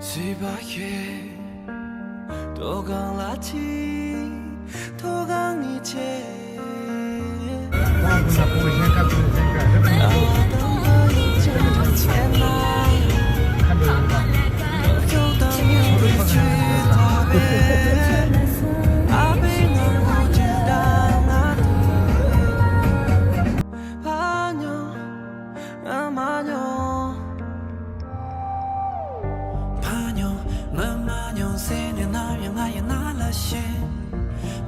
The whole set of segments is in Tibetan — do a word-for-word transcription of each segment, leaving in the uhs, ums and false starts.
སྲིད་པ་ཡི་མཐོ་སྒང་ལ་ཅི་མཐོ་སྒང་ངི་ཆེ། ཕ་ཉོ་ང་མ་ཉོ་ཟེར་ནས་ནམ་ཡང་ང་ཡི་ནང་ལ་ཤི།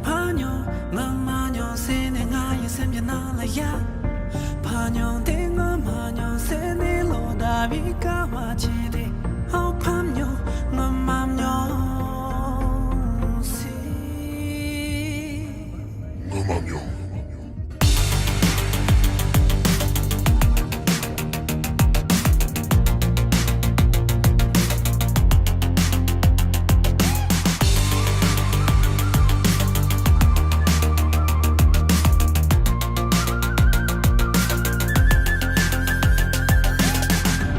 ཕ་ཉོ་ང་མ་ཉོ་ཟེར་ནས་ང་ཡི་སེམས་ཀྱི་ནང་ལ་ཡ། ཕ་ཉོ་འདི་ང་མ་ཉོ་ཟེར་ནས་ལོ་ཟླ་བའི་དཀའ་བ་ཆེ་རེད། ཨོ་ཕ་ཉོ་ང་མ་ཉོ་ཟེར། ང་མ་ཉོ།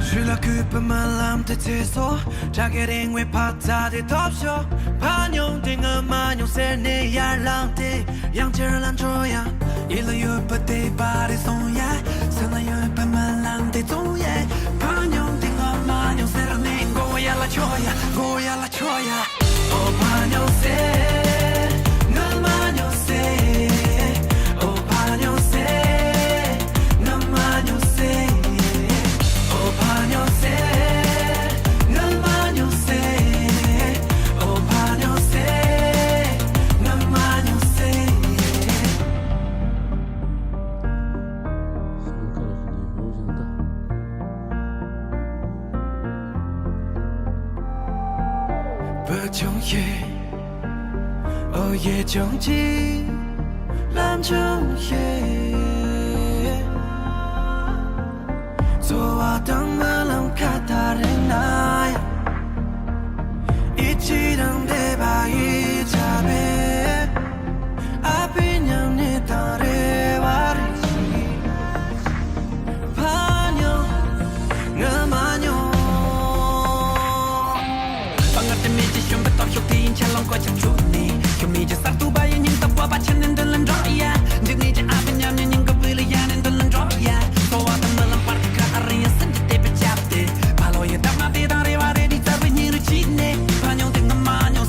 ཞུ་ལ་གུས་པ་སྨོན་ལམ་དེ་ཚེ་སོ། བྲག་གི་རིང་བའི་ཕ་རྩ་དེ་ཐོབ་ཤོག་ཕ་ཉོ་དེ་ང་མ་ཉོ་ཟེར་ནས་ཡར་ལངས་ཏེ། ཡང་ཅིར་ལ་འགྲོ་ཡ། ཡིད་ལ་ཡོད་པ་དེ་པར་རེ་སོང་ཡ། སེམས་ལ་ཡོད་པ་སྨོན་ལམ་དེ་བཙོང་ཡ། ཕ་ཉོ་དེ་ང་མ་ཉོ་ཟེར་ནས་མགོ་བོ་ཡར་ལ་ཕྱོགས་ཡ། མགོ་བོ་ཡར་ལ་ཕྱོགས་ཡ། ཨོ་ཕ་ཉོ་ཟེར། ང་མ་ཉོ་ཟེར། ཨོ་ཕ་ཉོ་ཟེར། ང་མ་ཉོ་ཟེར། ཨོ་ཕ་ཉོ་ཟེར། ང་མ་ཉོ་ཟེར། ཨོ་ཕ་ཉོ་ཟེར། ང་མ་ཉོ་ཟེར། སང་ཁ་ར་ཤི་ནས་ཡོང་ཞིང་ད། བུ་ཆུང་ཞིག་ཨོ་ཡེ་ཆུང་ཆེ། ལམ་ཆུང་ཞིག་འཚོ་བ་དང་རྨི་ལམ་ཁ་ཐག་རིང་ན་ཡང་། ཡིད་ཆེས་དང་འདོད་པ་ཡི་ཆ་བས། ཨ་ཕའི་ཉམས་ནས་དང་རེ་བ་རེ་ཞིག་ཕ་ཉོ་ང་མ་ཉོ། དཔའ་ངར་དེ་མེད་ཀྱི་ཤུན་པའི་སྟོབས་ཤུགས་དེ་ཡིན་ཆ་ལོང་གོ་ཆ་འཁྲུག་ནས། ཤུལ་མེད་ཀྱི་གསར་གཏོད་པ་ཡི་སྙིང་སྟོབས་སྤོབས་པ་ཆེ་ནས་མདུན་ལ་འགྲོ་ཡ། འཇིགས་མེད་ཀྱི་ཨ་ཕའི་ཉམས་ཉེས་སྙིང་གི་བུ་ལ་ཡ་ནས་མདུན་ལ་འགྲོ་ཡ། འཚོ་བ་དང་རྨི་ལམ་བར་གྱི་ཁ་ཨ་རི་ཡང་སེམས་ཀྱི་དད་པས་བཅབས་ཏེ། ཕ་ལོ་ཡི་འདབ་མ་དེ་དང་རེ་བ་རེ་བའི་རྩ་བའི་སྙིང་རུས་བྱས་ནས། ཕ་ཉོ་དེ་ང་མ་ཉོ།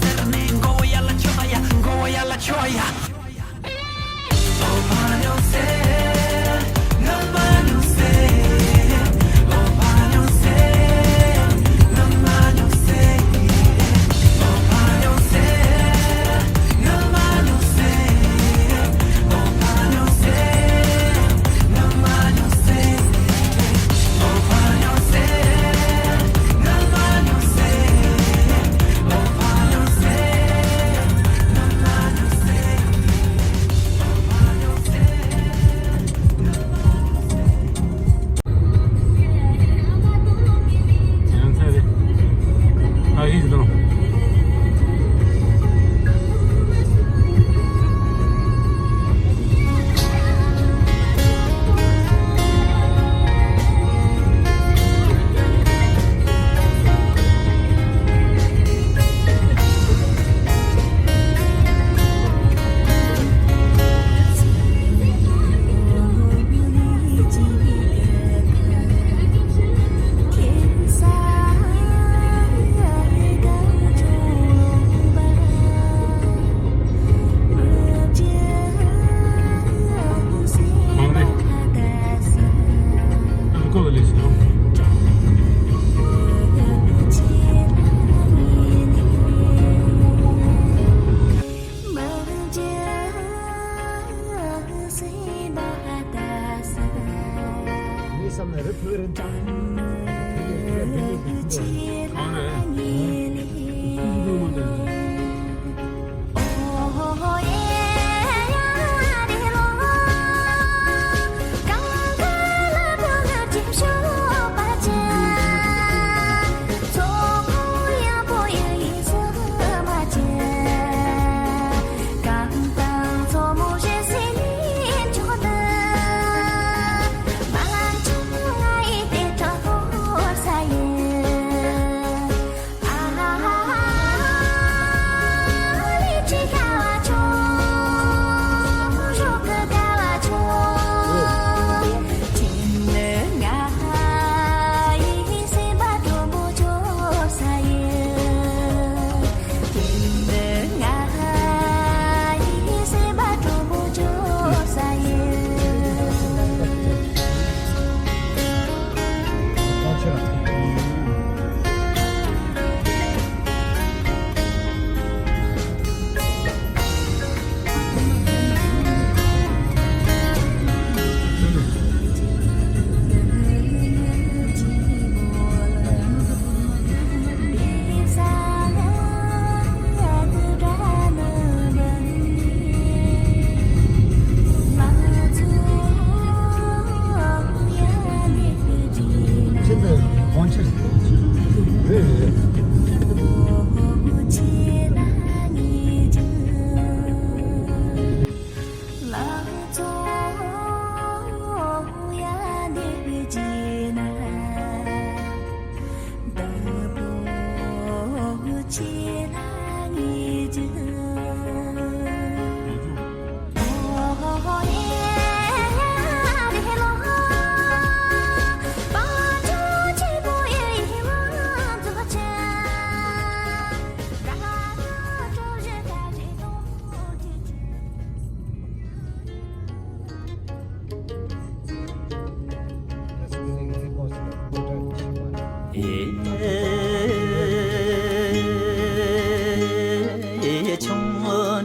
ཆུང་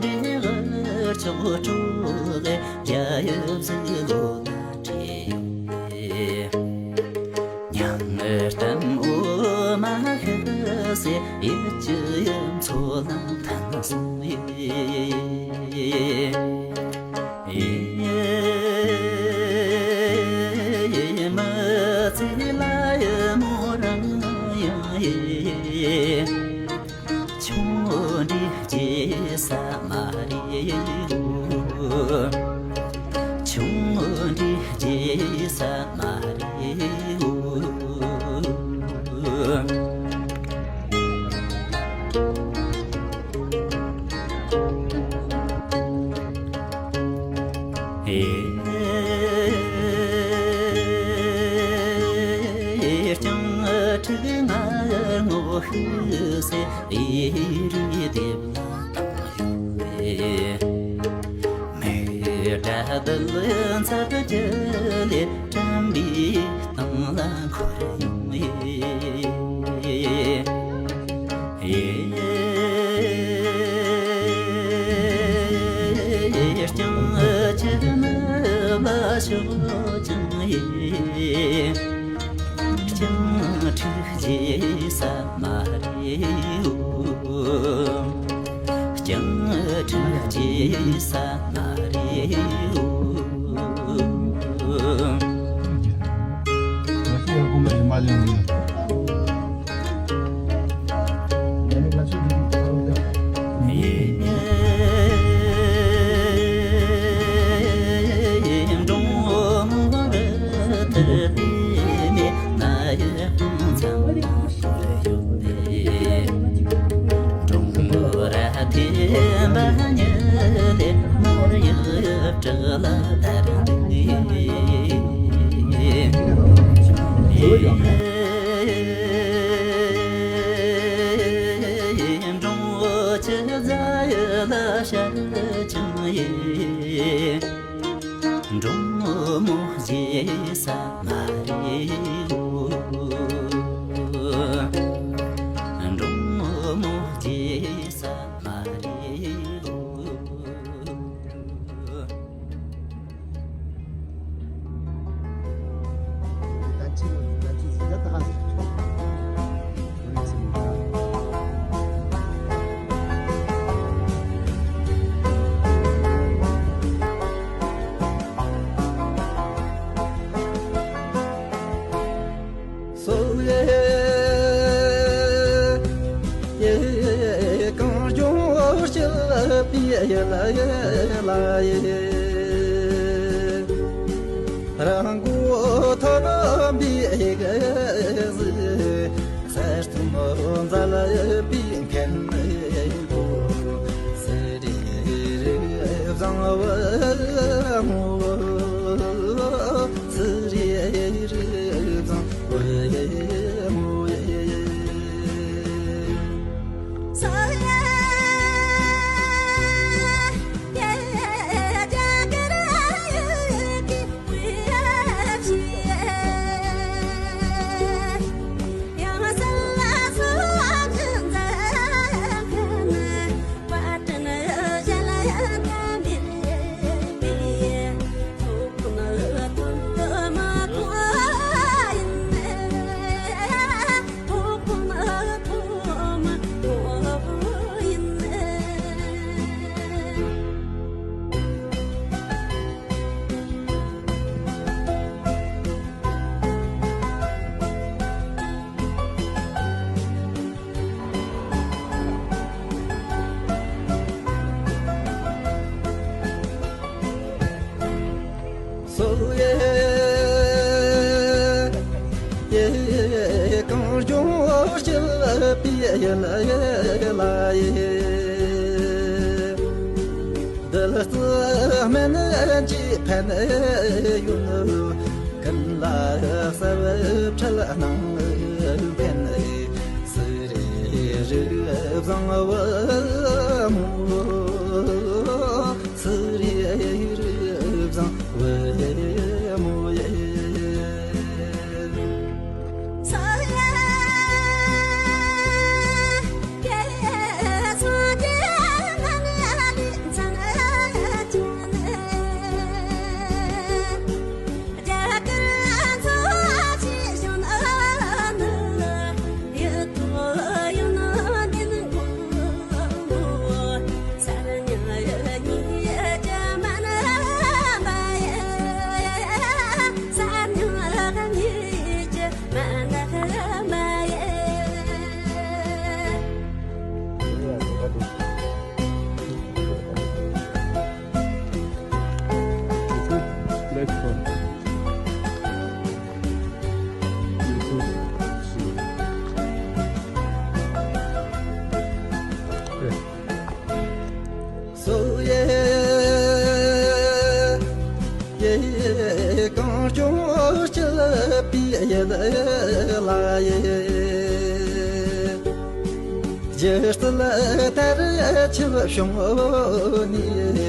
འདྲིས་ཆོག་ཆོག་རྒྱ་ཡབ་ཟིག་ལོ་ན་བྲིས་ཡོད། མྱང་གཏམ་འོ་མ་ཤི་སེ་ཡིད་ཀྱི་ཡུམ་ཚོ་ལ་ཐང་སོང་ཡི། མི་ཚེ་ལ་ཡི་མོ་རང་ཡང་ཡི། ཆུང་འདྲིས་རྗེས་ས་མ་རེད་འོ། ཆུང་འདྲིས་རྗེས་ས་མ་རེད་འོ། ཧེ། ཧེ་རྐྱང་ཁྲིག་ང་ངོ་ཤེས་སེ་ཨེ་རི་དེབ་ལ་བཏང་ཡོད་པས། མེ་དགྲ་དུ་ཚར་གྱི་ལས་དྲན་པའི་སྟེང་ལ་འཁོར་ཡོང་ཡེ། ཡེ། རྐྱང་ཁྱི་ནུབ་ལ་ཤོག་ཅང་ཡེ། རྐྱང་ཁྲིག་རྗེས་ས་མ་རེད་འོ། རྐྱང་ཁྲིག་རྗེས་ས་མ་རེད་འོ། འབྲོང་ཆུ་རྫ་ཡི་ལ་ཤར་ཅང་ཡེ། འབྲོང་མོ་རྗེས་ས་མ་རེད་འོ། འབྲོང་མོ་རྗེས་ས་མ་རེད་འོ། སོ་ཡེ་ཡེ་གངས་ལྗོངས་སྐྱིད་པའི་ཡུལ་ལ་ཡེ། རང་མགོ་ཐོན་པའི་གཟི། ས་སྟོང་མཛད་པའི་མཁན་པོ། སི་རི་རི་བཟང་བུ་མོ། སི་རི་རི་བཟང་བུ་མོ། སོ་ཡེ་ཡེ་གངས་ལྗོངས་སྐྱིད་པའི་ཡུལ་ལ་ཡེ། ལ་ཡེ། འདི་ལ་རྩི་སྨན་གྱི་ཕན་ཡོན། ཀུན་ལ་གསལ་འཕྲུལ་སྣང་ཕན། སི་རི་རིགས་བཟང་བུ་མོ། སི་རི་རིགས་བཟང་བུ་མོ་ཡེ། སོ་ཡེ་ཡེ། གངས་ལྗོངས་སྐྱིད་པའི་ཡུལ་ལ་ཡེ། སྒྱུ་རྩལ་དར་ཁྱབ་བྱུང་ནས།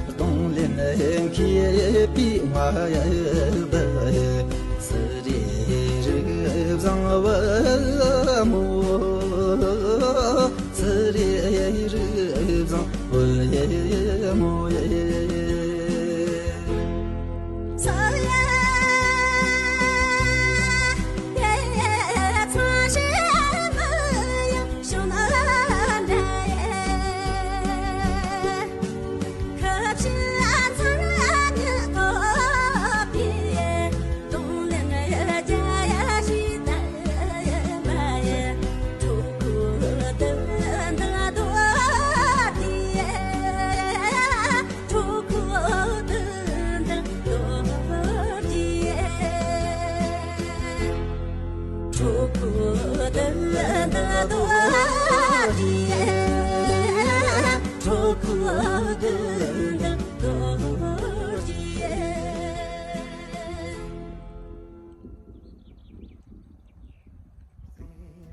གདོང་ལེན་མཁས་པའི་ངག་ཡིག་འདི། སི་རི་རིགས་བཟང་བུ་མོ། སི་རི་རིགས་བཟང་བུ་མོ་ཡེ།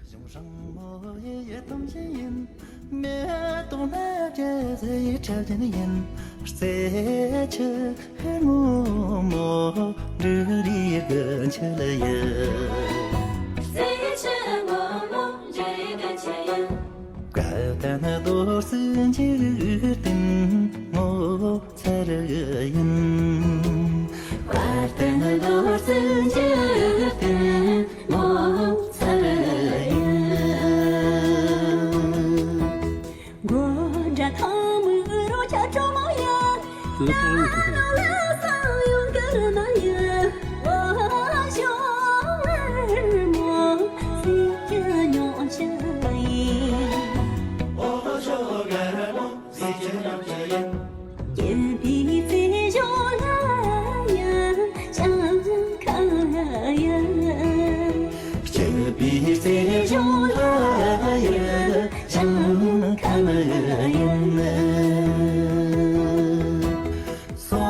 གཞུང་སྲང་མོ་ཡི་ཡི་དམ་ཅན་ཡིན། མེ་ཏོག་ནི་རྒྱལ་སྲས་ཡི་གྲལ་ཅན་ཡིན། རྩེ་ཆུ་ངོ་མོ་འབྲུ་རིགས་ཀུན་ཆུ་ལ་ཡི། རྩེ་ཆུ་ངོ་མོ་འབྲུ་རིགས་ཀུན་ཆུ་ཡིན། དཔལ་ལྡན་རྡོ་རྗེ་འཇིག་རྟེན་ངོ་མཚར་ཡིན། དཔལ་ལྡན་རྡོ་རྗེ་འཇིག་རྟེན་ངོ་མཚར་ཡིན། མགོ་འདྲ་ཐང་མི་རོ་ཁྱ་གྲོ་མོ་ཡ། ད་ལ་ས་ཡོང་གི་མ་ཡ། འོ་ཞོ་ངར་མོ་སི་ཁྱི་ཉོ་ཆ་ཡིན། འོ་ཞོ་ངར་མོ། རྒྱལ་པོའི་རྩེ་གཞུང་ལ་ཡ་ཞིང་ཁ་ཡ། རྒྱལ་པོའི་རྩེ་གཞུང་ལ་ཡ་ཞིང་ཁ་ཡ། སོ།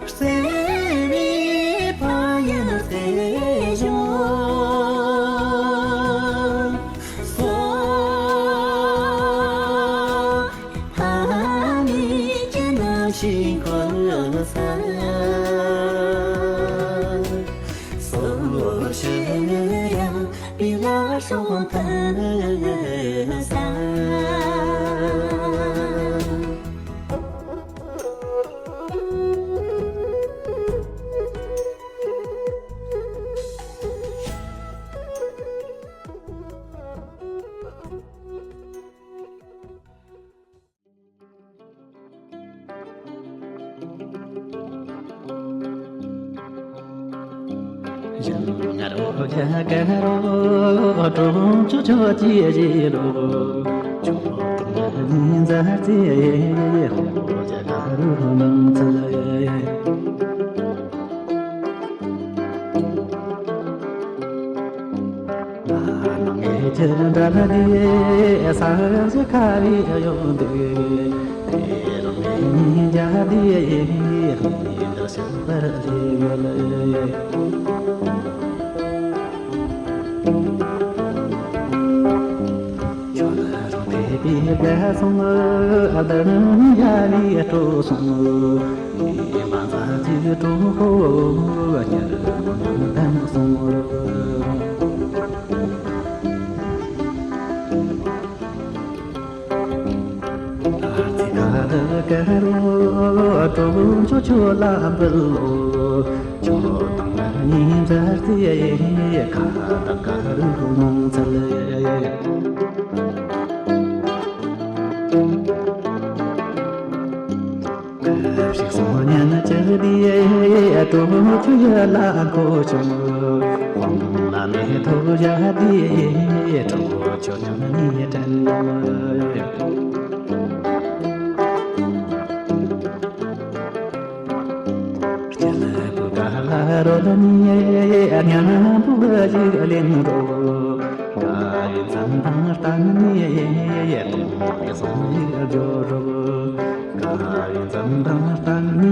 བརྩེ་བའི་ཕ་ཡུལ་རྩེ་གཞུང་། སོ། ཕ་མེས་ཀྱི་རྣམ་ཤེས་འཁོར་ས། སོ་ཞིག་ཡང་པི་ལ་སོང་ཐལ་ས། ཁྱེད་འདྲ་ལ་དེ་ས་གཞི་ཁ་བའི་གཡོ་འདུག་དེ་རང་ཉིད་འཇའ་དེ་ཡིན་འདིར་ཤར་བར་ལས་ཡོད། ཁྱོད་རང་ཕེབས་པའི་དགའ་སོང་བདག་ཡ་ལས་སྤྲོ་སོང་། ངས་མ་མཛའ་གཅིག་སྤྲོ་ཉེར་མོ་ཉམས་ལྡན་སོང་། ཨ་ཙི་ད་ལ་ཀ་རོ་སྤྲོ་ཆོ་ཆོ་ལ་འབུལ་ལོ། ཁྱོད་དང་ང་གཉིས་མཛའ་བརྩེ་ཁ་བཏགས་ཀ་རུ་མང་ཚལ། ཁ་ཞིག་སོང་ཉན་ཅི་དེ་སྤྲོ་ཆུ་ཡ་ལ་འཁོར་བྱུང་། དཔང་ལ་མེ་ཐོག་བཞག་དེ་སྤྲོ་ཆུ་ཉམས་ནི་དྲན་ཡོང་། སྐྱེ་ལེ་བུ་ག་ལ་རོལ་ནི་ཉམ་པོ་ཞིག་ལེན་རོགས། དགའ་བའི་མཚན་དང་བསྟན་ནས་གཏོང་བའི་བསམ་ཡིག་སྦྱོར་རོགས། དགའ་བའི་མཚན་དང་བསྟན་ནས་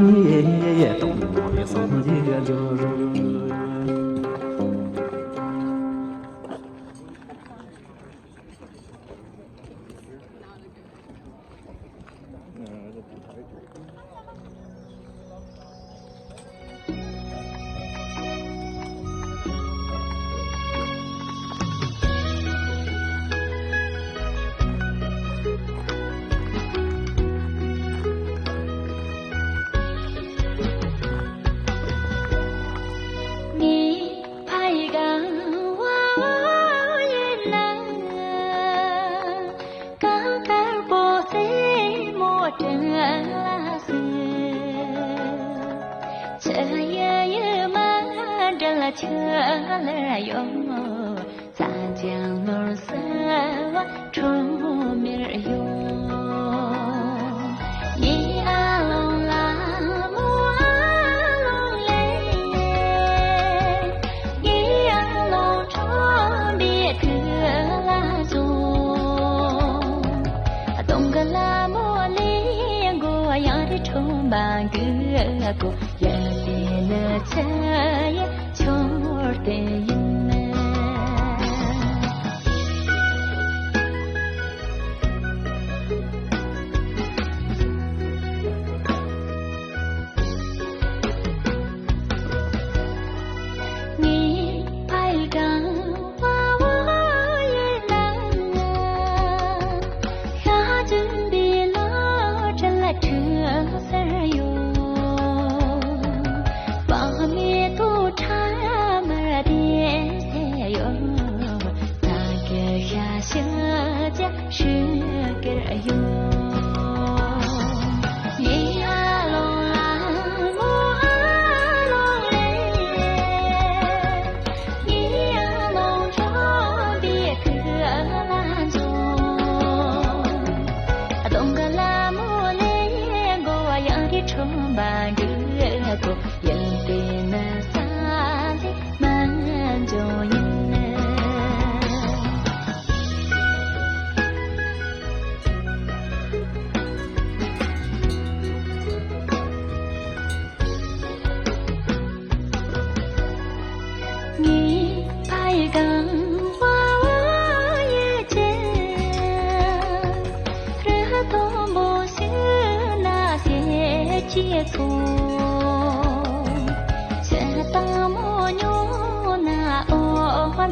གཏོང་བའི་བསམ་ཡིག་སྦྱོར་རོགས། ངའི་ཕ་ཡི་གང་བ་ཡིན་ན། གང་དཀར་པོ་སེ་མོ་དྲན་ལ་སེ། ཆུ་ཡི་མ་འདྲ་ལ་ཆུ་ལ་ཡོང་། ས་ཆེན་ནོར་ས་བ་ཁྲོམ་མེར་ཡོང་། ངའི་ཨ་ལོང་ལ་མོ་ཨ་ལོང་ལེ། ངའི་ཨ་ལོང་ཁྲོམ་པའི་ཁུ་ལ་འཛོམས། གདོང་གི་ལ་མོ་ལེ་མགོ་ཡང་རི་ཁྲོམ་པ་འགུལ་གོ། ཡ་དེ་ནི་ཆ་ཡི་ཆོར་དེ་ཡིན། ངའི་ཕ་ཡི་གང་བ་ཡིན་ན། ཤ་ཅུན་པའི་ལོ་ཁྲི་ལ་ཁྲི་སར་ཡོད། བག་མེད་དུ་ཁྲ་མར་དེ་སེ་ཡོད། ད་གེ་ཤ་ཤ་ཅ་ཧྲི་ཀེར་ཡོད། ཡི་ཨ་ལོང་ལ་མོ་ཨ་ལོང་ལེ། ཡི་ཨ་ལོང་ཁྲོམ་པའི་ཁུ་ལ་འཛོམས། གདོང་གི་ལ་མོ་ལེ་མགོ་ཡང་གི་ཁྲོམ་པ་འགྲིག་གོ། ཡིན་དེ་ནི་ས་ལེ་མ་འཇོ་ཡིན། ངའི་ཕ་ཡི་གང་བ་ཡི་ཅན། རི་མཐོན་པོ་ཞིག་ན་སེ་ཅི་ཚོ། ཆུ་དྭངས་མོ་ཉོ་ན་འོ་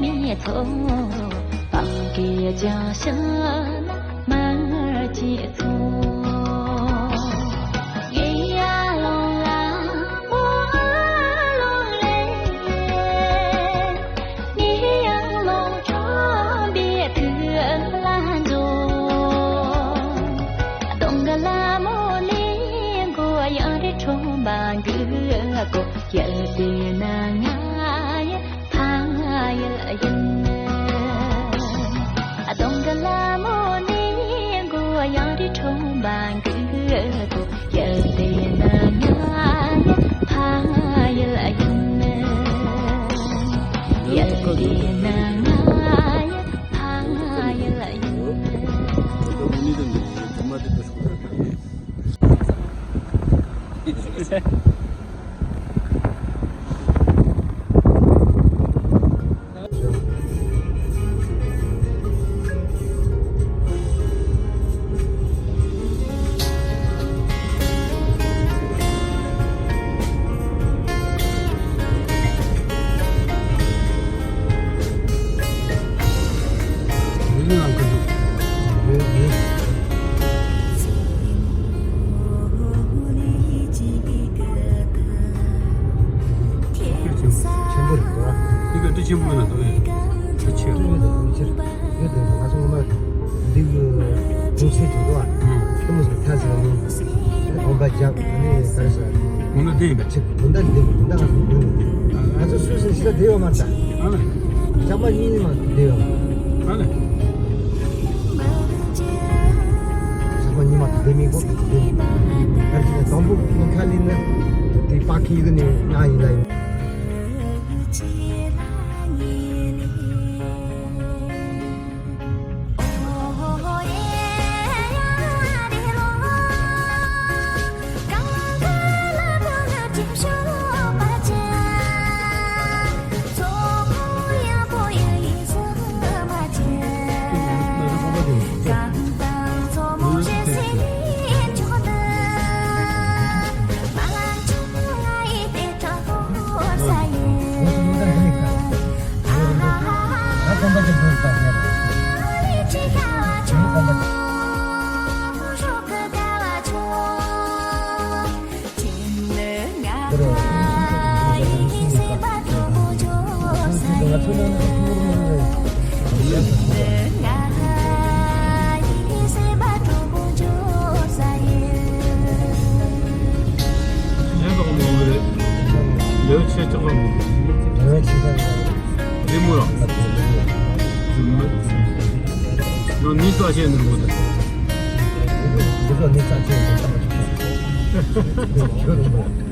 མའི་ཚོ། སྤང་གི་ལྗང་ཤིང་ན་མ་ཅི་ཚོ། ངའི་ཡ་ལོང་ལ་མོ་ཨ་ལོང་ལེ། ངའི་ཡ་ལོང་ཁྲོམ་པའི་ཁུ་ལ་འཛོམས། གདོང་གི་ལ་མོ་ལེ་མགོ་ཡང་རི་ཁྲོམ་པ་འགུལ་གོ། ཡལ་དེ་ན་ང་ཡི་ཕ་ཡུལ་ཡིན། གདོང་གི་ལ་མོ་ནི་མགོ་ཡང་རི་ཁྲོམ་པ་འགུལ་གོ། ཡལ་དེ་ན་ང་ཡི་ཕ་ཡུལ་ཡིན། ཡལ་དེ་ན་ང་ཡི་ཕ་ ཆེན་པོ་རེད་བ། འདི་ག་འདི་ཆེན་པོ་ཡིན་ན་འདུག་ཡིན། ཆེ་ཆེ། ཡོད་དེ་ཡོད་ཆེར་ཡོད་དེ། ང་ཚོ་ངོ་མ་འདི་གི་གྲུབ་ཚུལ་དེ་འདུག་ཨ། ཁྱོད་མོ་ཟེར་ཐ་ཟེར་ནི་དགོན་པ་རྒྱབ་ནི་ག་རེ་ཟེར། ང་ཚོ་འདི་ཡིན་པ་ཆེ། དགོན་བདག་འདི་དགོན་བདག་ང་ཚོ་འདི་ནི་ང་ཚོ་སུ་སུ་ཞིག་ལ་བསྡད་ཡོད་མ་རེད་ད། ཨ་ལེ། ཞག་མ་གཉིས་ནི་མ་བསྡད་ཡོད་མ་རེད། ཨ་ལེ། ཞག་མ་གཉིས་མ་བསྡད་མི་དགོས་བསྡད་མི་དགོས། ཨ་རི་ནས་དང་པོ་ཉིན་ཁ་ལིན་ནི་དེ་པ་ཁི་གི་ནི་ང་ཡིན་ལ་ཡིན། རེད་མོ་ར། ཡང་ནི་ལྟ་བྱེད་ནི་མོ་དང་། འདི་ཚོ་ནི་ལྟ་བྱེད་ནི་ལྟ་བ་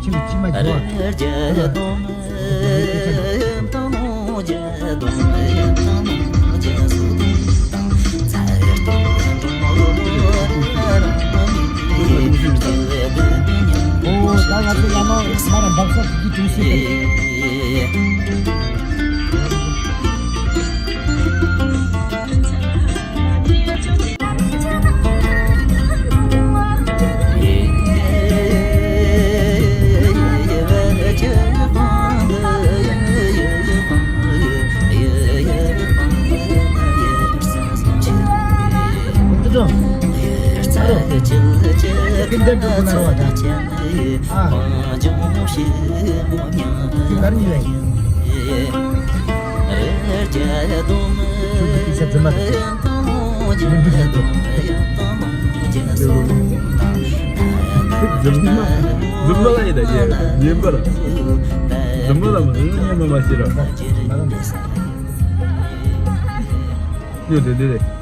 ཆུང་ཆུང་། ཁྱོད་རུ་མོ། ཨ་མ་སུ་ནོ། ཀུན་ལྡན་སྤྲུལ་སྐུ་ནང་བ་དང་། ཨ། ཅིག་གར་ཉིད་ལས། ཁྱོད་ཀྱི་སྐད་ཆ་རྫུན་མ་རེད། མི་འགྲིག་ཟེར་འདུག་རྫུན་མ། རྫུན་མ་ལ་ཡིན་ད་རྒྱལ། ཡིན་པར། རྫུན་མ་ལ་མ་རྫུན་མ་མ་ཤེས་ར། ཉོ་དེ་འདི་རེད།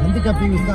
འདི་ག་པི་ཡུ་ཀ།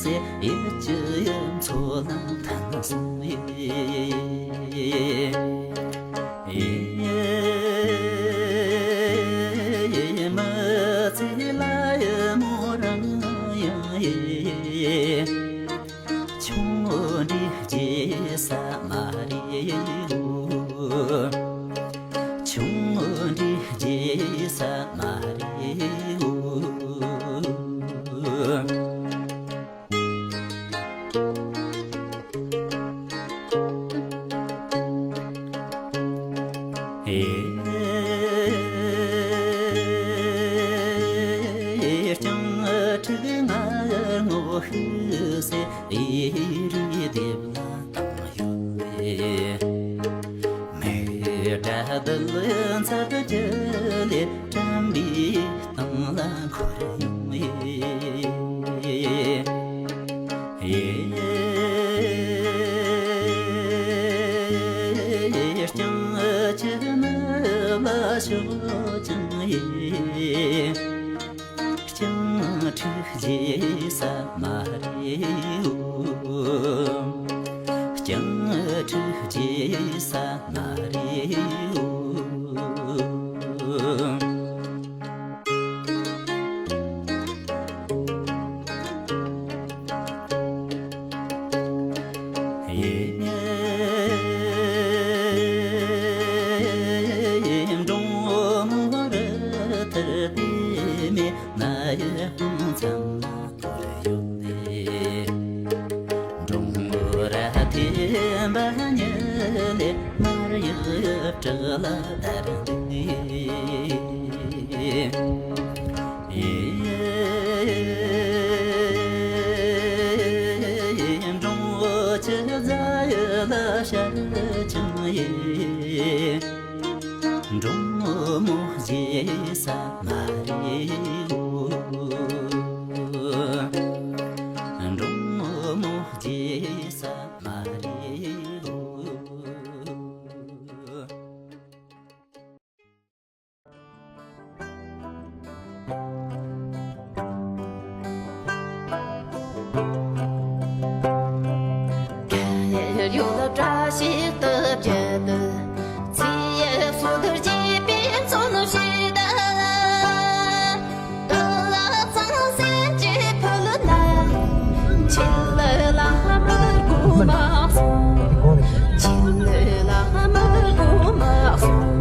ཟེར། ཡིད་ཀྱི་མཚོ་ལ་ཐིམ་སོང་ཡི། མི་ཚེ་ལ་ཡི་མོ་རང་ཡང་ཡི། ཆུང་ངུ་འདྲའི་རྗེས་ས་མ་རེད་འོ། ཆུང་ངུ་འདྲའི་རྗེས་ས་མ་རེད་འོ། རྐྱང་ཕྲུག་ང་ངོ་ཤེས་ཟེར། ཨེ་རི་དེབ་ལ་བཏང་ཡོད་པས། མེ་དགྲ་དུ་ལ་ཚར་གྱི་ལས་དྲན་པའི་སྟེང་ལ་འཁོར་ཡོང་ཡི། རྐྱང་ཁྱི་མི་ལ་ཤོག་ཅང་ཡི། རྐྱང་ཕྲུག་རྗེས་ས་མ་རེད་འོ། རྐྱང་ཕྲུག་རྗེས་ས་མ་རེད་འོ། འབྲོང་མོ་རི་ཐུར་པའི་མེ། ང་ཡི་དཔུང་མཚམས་ལ་བསྐོར་ཡོད་ནས། འབྲོང་མོ་ར་ཐེམ་པ་ཉིད་ལས་མར་ཡུལ་བྲག་ལ་དར་འདུག། འབྲོང་ཁྱི་རྫ་ཡུལ་ལ་ཤར་ཅང་ཡི། འབྲོང་མོ་རྗེས་ས་མ་རེད་འོ། འབྲོང་མོ་རྗེས་ས་མ་རེད་འོ། ཡོད་བཀྲ་ཤིས་སྟོབས་རྒྱལ་དུ། ཚེ་ཡི་སོ་ཐར་བྱེད་པའི་མཚོན་བྱེད་ད། བདག་ལ་གཙང་སེམས་ཀྱི་ཕུལ་ན། ཆེད་ལས་ལ་མི་དགོས་མ་གསུངས། ཆེད་ལས་ལ་མི་དགོས་མ་གསུངས།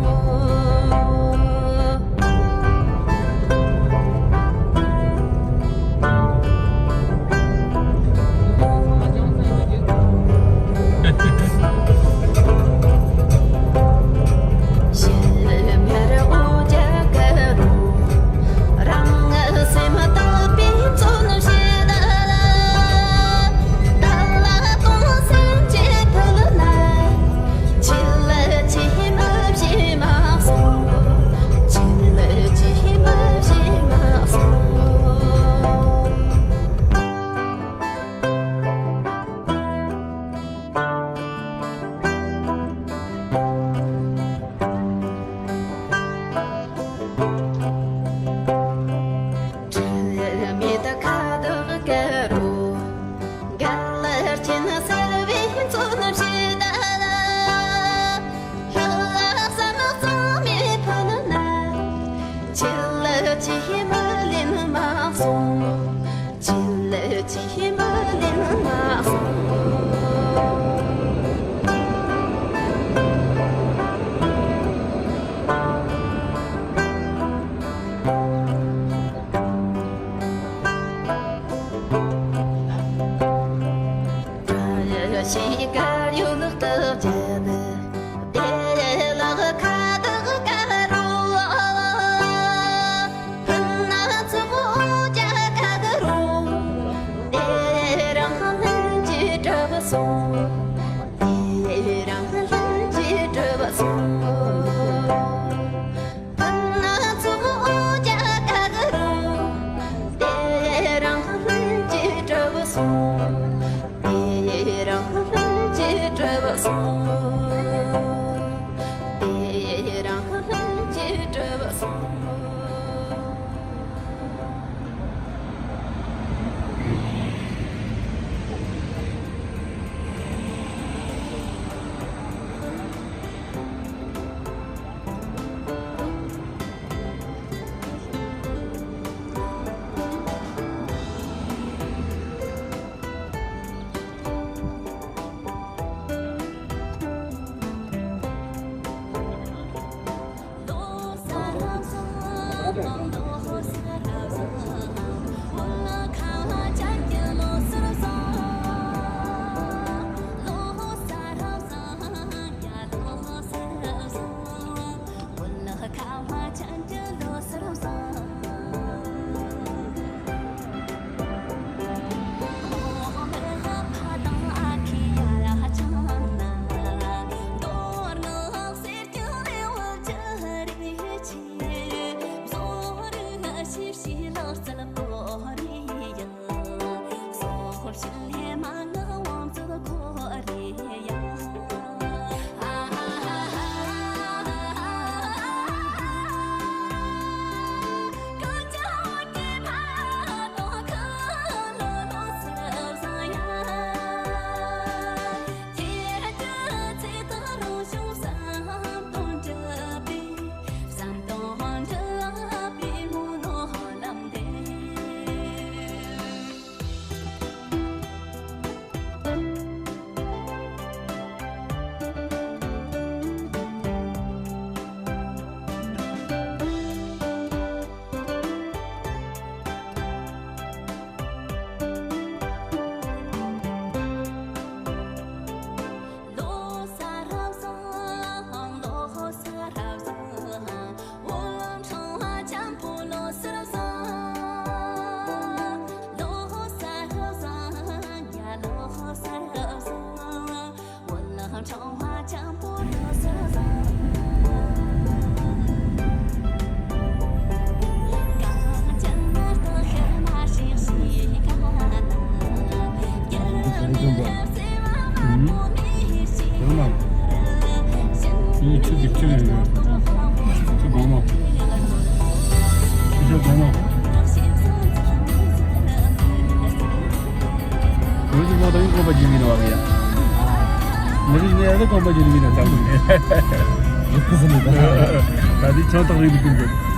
ད་འདི་ཆང་ཐག་རིང་དུ་ཀུན་དགོས།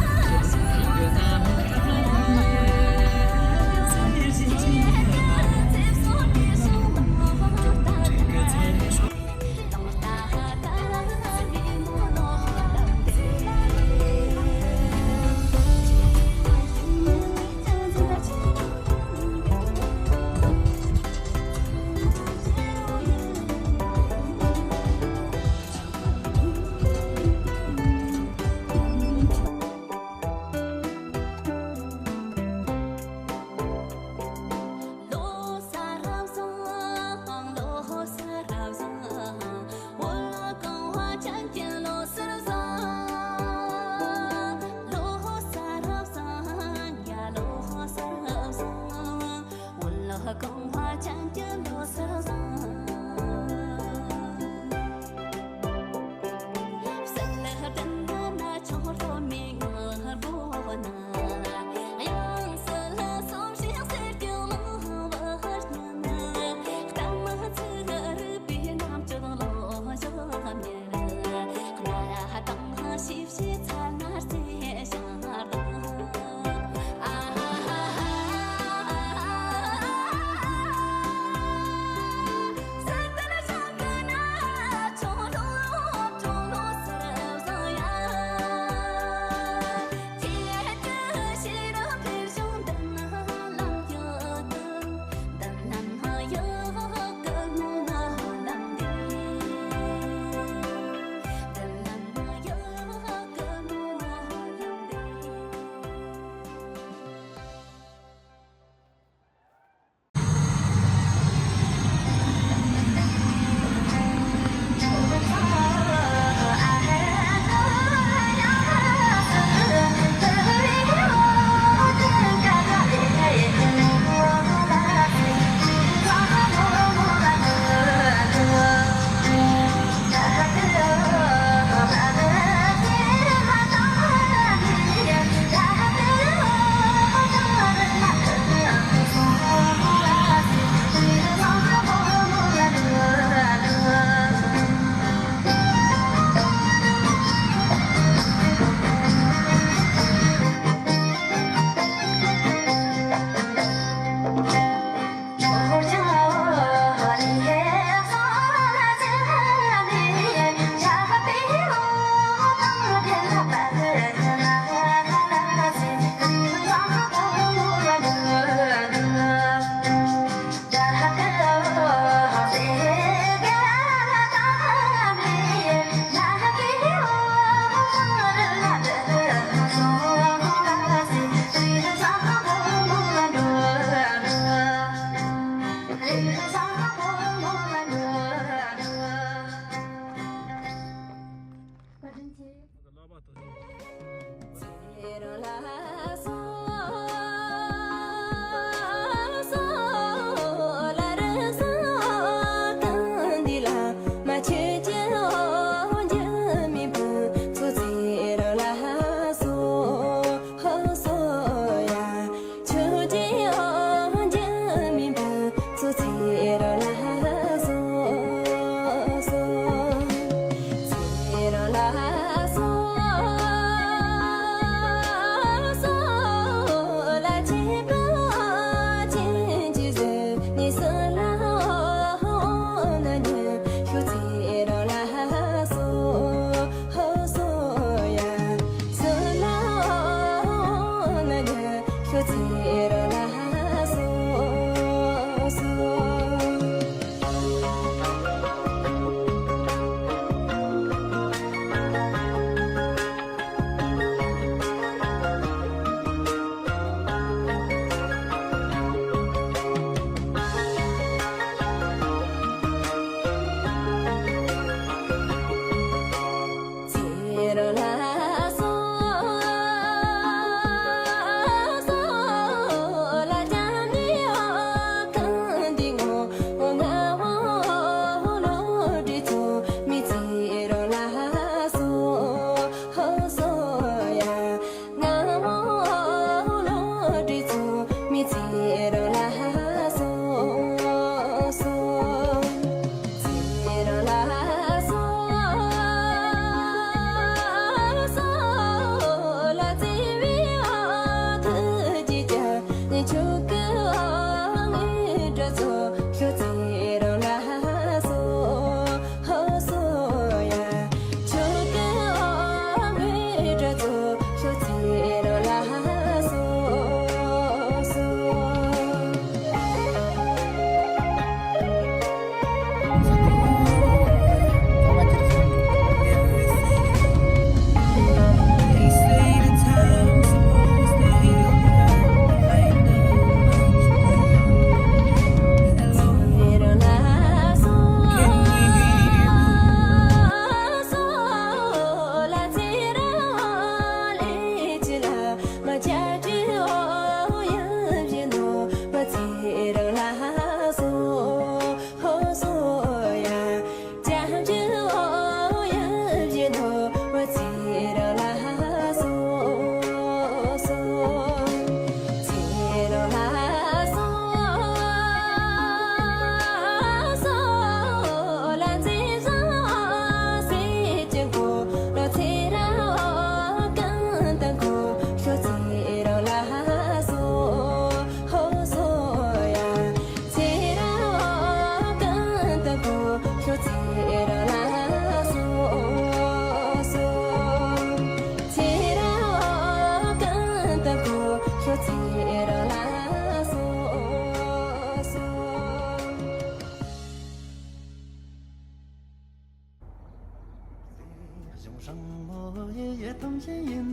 ཐམས་ཅད་ཡིན།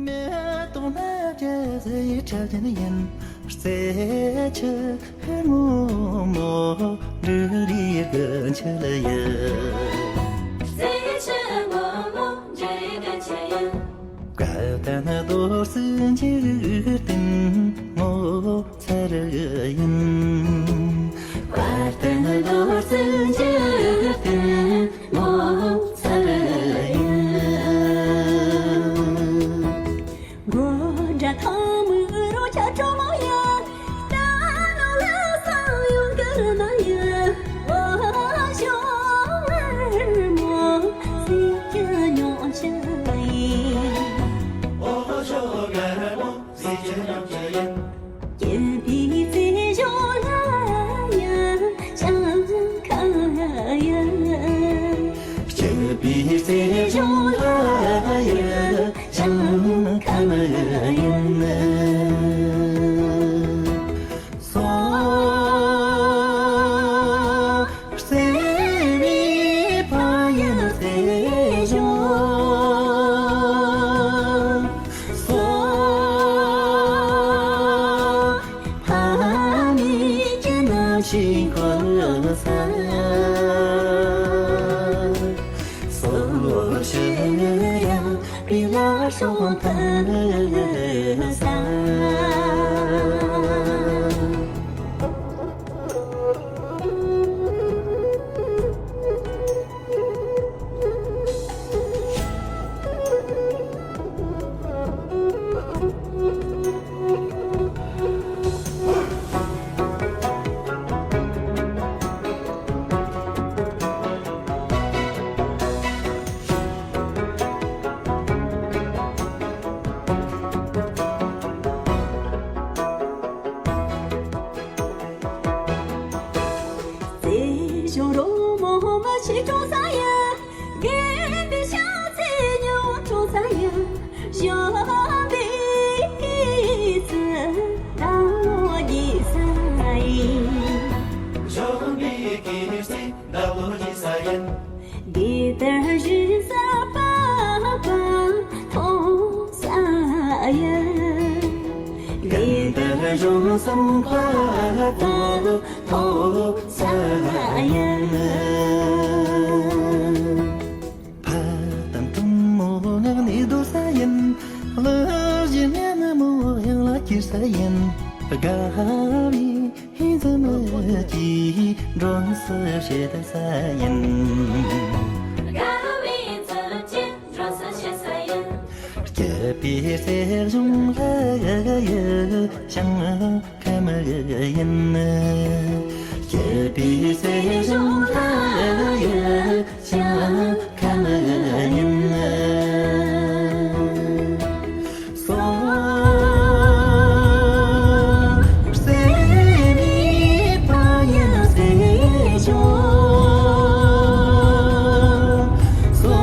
མེ་ཏོག་ནག་རྒྱ་ཟེ་ཡི་ཁྲ་ཅན་ཡིན། རྩེ་ཆུ་སྔོན་མོ་འབྲུག་རིའི་ཀུན་མཆེད་ཡིན། རྩེ་ཆུ་སྔོན་མོ་འབྲུག་རིའི་ཀུན་མཆེད་ཡིན། བཀའ་བསྟན་རྡོ་རྗེ་འཇིག་རྟེན་ངོ་མཚར་ཡིན། བཀའ་བསྟན་རྡོ་རྗེ་འཇིག་རྟེན་ངོ་མཚར་ཡིན། མགོ་འདྲ་ཐང་མི་རོ་ཆ་གྲོ་མོ་ཡ། རྟ་ནོར་ལ་ས་ཡོང་གི་མ་ཡ། འོ་ཞོ་མོ་སི་ཀྱ་ཉོ་ཆ་ཡིན། འོ་ཞོ་ག་ར་མོ། སྐྱིད་པའི་རྩེ་གཞུང་ལ་ཡ་ཞིང་ཁམས་ཡ། སྐྱིད་པའི་རྩེ་གཞུང་ལ་ཡ་ཞིང་ཁམས་ཡིན། སོ། བརྩེ་བའི་ཕ་ཡུལ་རྩེ་གཞུང་། སོ། ཕ་མེས་ཀྱི་རྣམ་ཤེས་འཁོར་ས། སོ་ཞིག་ཡང་པི་ལ་སྲོང་ཐུབ་ས། རྩེ་གཞུང་རོལ་མོ་མ་ཤི་གྲོང་ས་ཡ། དགེ་འདུན་ཤ་ཚའི་ཉི་འོད་གྲོང་ས་ཡ། གཞོན་པའི་སྐྱེས་སུ་བདག་བློ་རྒྱས་ས་ཡིན། གཞོན་པའི་སྐྱེས་སུ་བདག་བློ་རྒྱས་ས་ཡིན། དགེ་ལྡན་གཞོན་ས་པ་པ་མཐོང་ས་ཡ། དགེ་ལྡན་གཞོན་བསམ་པ་པ་མཐོང་ས་ཡིན། ཕ་དང་བུ་མོ་ངག་ནས་བཟློག་ས་ཡིན། གླུ་བཞིན་ཉམས་མོ་དབྱངས་ལ་གྱེར་ས་ཡིན། དགའ་བའི་འཛུམ་གྱིས་འགྲོ་སུ་བྱེད་ས་ཡིན། དགའ་བའི་འཛུམ་གྱིས་འགྲོ་སུ་བྱེད་ས་ཡིན། སྐྱིད་པའི་རྩེ་གཞུང་ལ་ཡ་ཡ་ཡ་ཞིང་ཁམས་ཡིན། སྐྱིད་པའི་རྩེ་གཞུང་ལ་ཡ་ཞིང་ཁམས་ཡིན། སོ། བརྩེ་བའི་ཕ་ཡུལ་རྩེ་གཞུང་། སོ།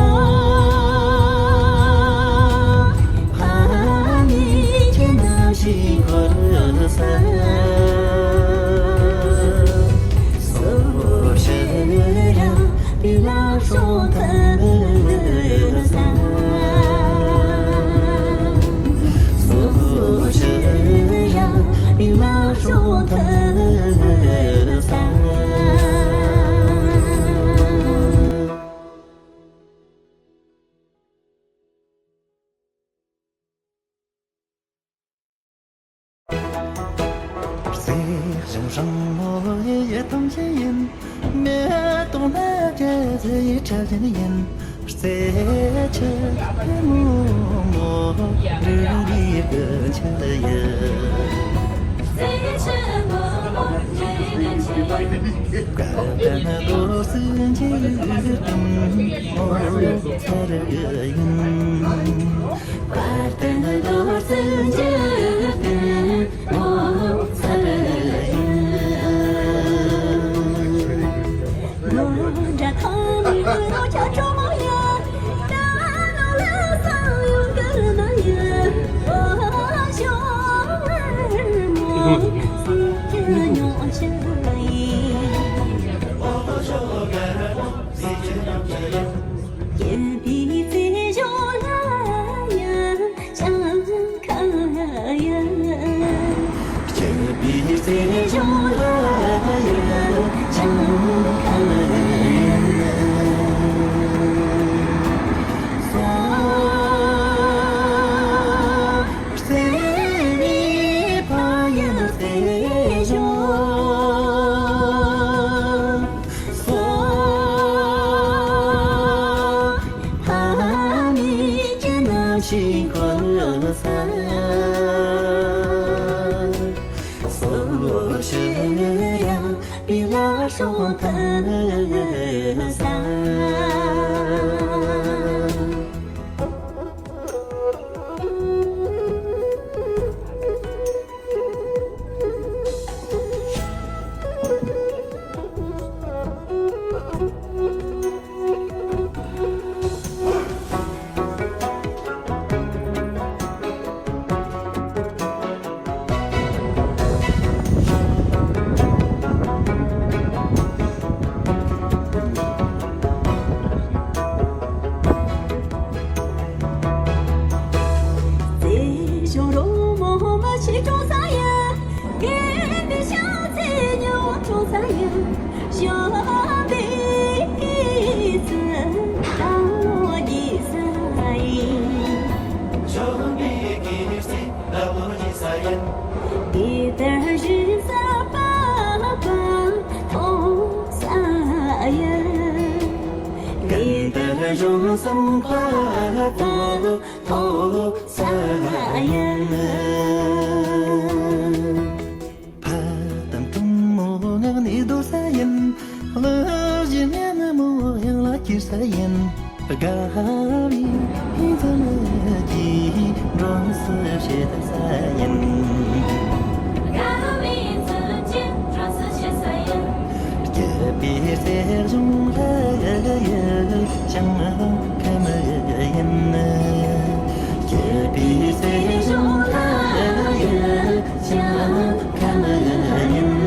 ཕ་མེས་ཀྱི་རྣམ་ཤེས་འཁོར་ས། སོ་ཞིག་ཡང་པི་ལ་སྲོང་ཐུབ་ས། སོ་ཞིག་ཡང་པི་ལ་སྲོང་ཐུབ་ས། རྩེ་གཞུང་རིང་མོ་ཡི་ཐང་ཆེན་ཡིན། མེ་ཏོག་ནག་རྒྱ་ཟེ་ཡི་ཁྲ་ཅན་ཡིན། རྩེ་ཆུ་སྔོན་མོ་འབྲུག་རིའི་ཀུན་མཆེད་ཡིན། རྩེ་ཆུ་སྔོན་མོ་འབྲུག་རིའི་ཀུན་མཆེད་ཡིན། བཀའ་བསྟན་རྡོ་རྗེ་འཇིག་རྟེན་ངོ་མཚར་ཡིན། བཀའ་བསྟན་རྡོ་རྗེ་འཇིག་རྟེན་ངོ་མཚར་ཡིན། ལོ་འདྲ་ཐང་མི་རོ་ཆ་གྲོ་མོ་ཡ། རྟ་ནོར་ལ་ས་ཡོང་གི་མ་ཡ། འོ་ཞོ་མོ་སི་ཀྱ་ཉོ་ཆ་ཡིན། སྐྱིད་པའི་རྩེ་གཞུང་ལ་ འདི་ལྟར་གཞན་ས་པ་པ་ཐོབ་ས་ཡིན། འདི་ལྟར་གཞན་ས་པ་པ་ཐོབ་ས་ཡིན། ཕ་དང་གྲོགས་མོ་ངག་ནས་བཟློག་ས་ཡིན། གླུ་གཞས་ཉན་མོ་ཡང་ལ་སྐྱིད་ས་ཡིན། དགའ་བའི་ཕན་ཚུན་གྱིས་འགྲོ་སྲིད་བྱེད་ས་ཡིན། དགའ་བའི་ཕན་ཚུན་གྱིས་འགྲོ་སྲིད་བྱེད་ས་ཡིན། སྐྱིད་པའི་སྲིད་གཞུང་ལ་ཡང་ཁ་མི་ཡིན། སྐྱིད་པའི་སྲིད་གཞུང་ལ་ཡང་ཁ་མི་ཡིན།